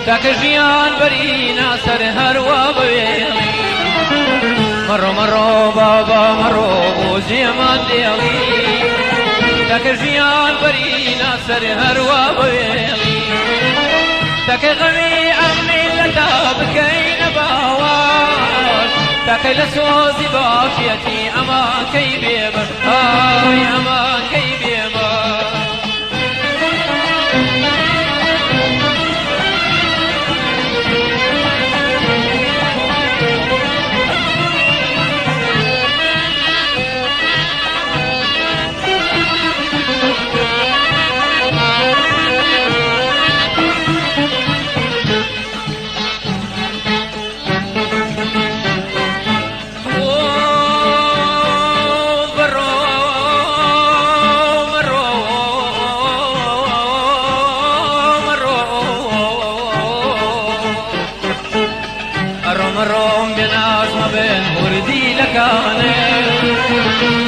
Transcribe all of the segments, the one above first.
تاکە ژیان بەرینە سەر هەروە بوێڵی مەڕۆ مەڕۆ بابا مەڕۆ بۆ جێمان دێڵی تاکە ژیان بەرینە سەر هەروە بوێڵی تاکە غەمی ئەم میللەتە بکەینە باوەش تاکە لە سۆزی باشیەتی ئەماکەی بێبەش ئای ئەماکەی بێبەش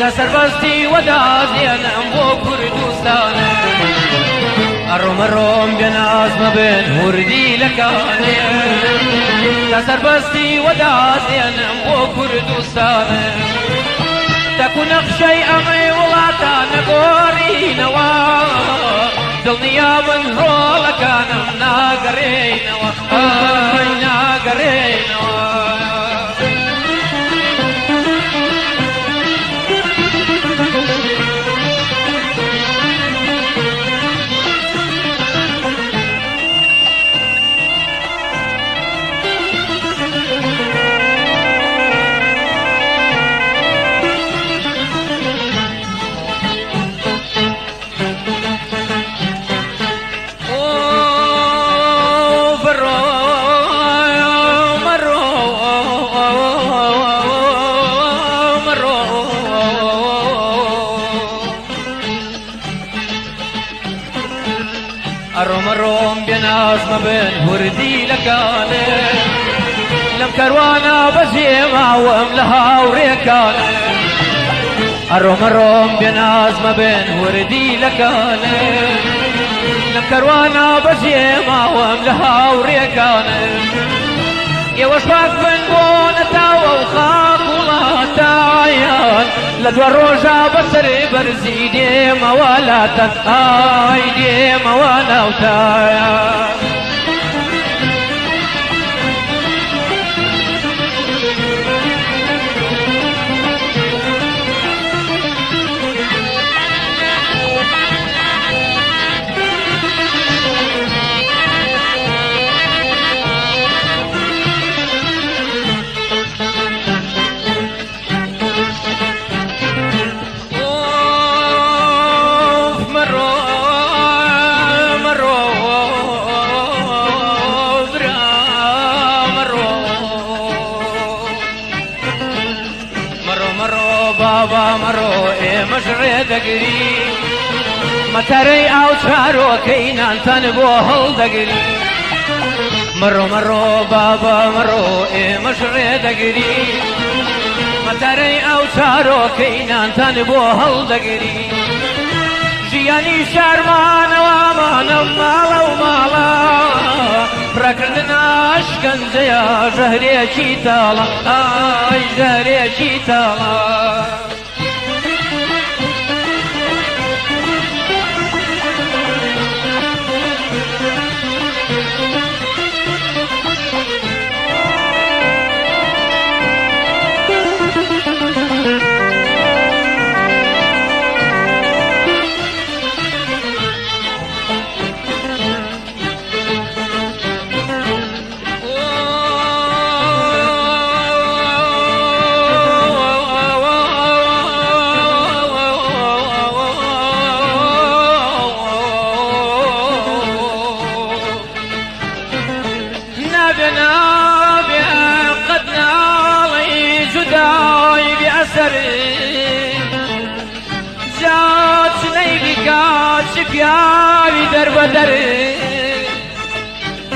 لەسەربەستی وەدازێنم بۆ کوردستانە ئەڕۆم ئەڕۆم بێنازمە بن هوردی لەکانێ لەسەربەستی وەدازێنم بۆ کوردستانە تەکو نەخشەی ئەمەی وڵاتە نەگۆڕینەوە دڵنیا بن ڕۆڵەکانم ناگەڕێینەوە ئای ناگەڕێینەوە. بن هوردی لەکانێ لەم کەروانە بەجێماوەم لە هاوڕێکانێ ئەڕۆم ئەڕۆم بێنازمە بن هوردی لەکانێ لەم کەروانە بەجێماوەم لە هاوڕێکانێ ئێوەش پاک بن بۆ نەتاوە و خاک وڵاتایان لە دوا ڕۆژا بەسەر بەرزی دێمەوە لاتەن ئای دێمەوە ناوتایان. دەگری مەتەرەی ئاو چارۆکەی نانتان بۆ هەڵدەگری مەڕۆ مەڕۆ بابا مەڕۆ ئێمەش ڕێ دەگری مەتەرەی ئاو چارۆکەی نانتان بۆ هەڵدەگری ژیانی شارمانەوامانە ماڵە و ماڵە ڕاکردن ئاشکەنجەیە ژەهرێکی تاڵە ئای ژەهرێکی تاڵە. پیاوی دەربەدەر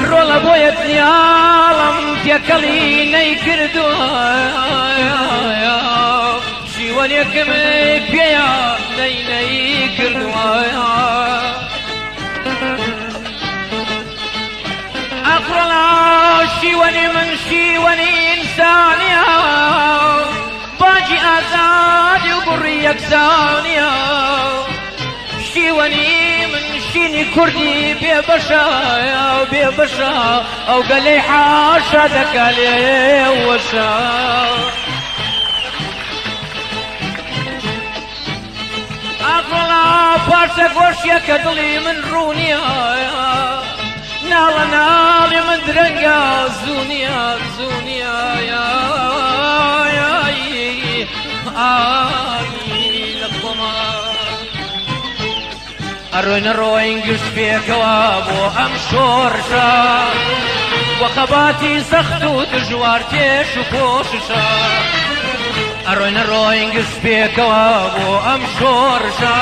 ڕۆڵە بۆیە دنیاڵم تێکەڵی نەیکردووە شیوەنێکم پێیە نەی نەیکردووە. شیوەنی من شیوەنی ئینسانیە، باجی ئازادی و گوڕی یەکسانیە. شیوەنی من شینی کوردی بێبەشە، بێبەشە، ئەو گەلەی حاشا دەکا لێ وەشە. ئاقڵا پارچە گۆشیە کە دڵی من ڕوونیە، ناڵە ناڵی من درەنگە زوونیە، زوونیە. ئای لە خۆما ئەڕۆینە ڕۆین گشت پێکەوە بۆ ئەم شۆڕشە، بۆ خەباتی سەخت و دژوار تێش و کۆششە. ئەڕۆینە ڕۆین گشت پێکەوە بۆ ئەم شۆڕشە،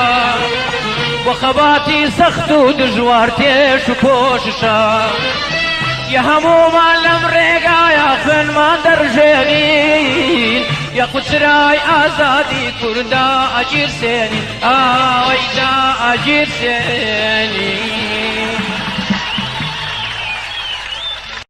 بۆ خەباتی سەخت و دژوار تێش و کۆششە. یە هەمومان لەم ڕێگایە خوێنمان دەڕژێنین، یاخود چرای ئازادی کووردا ئەگیرسێنین، ئایدا ئەگیرسێنین.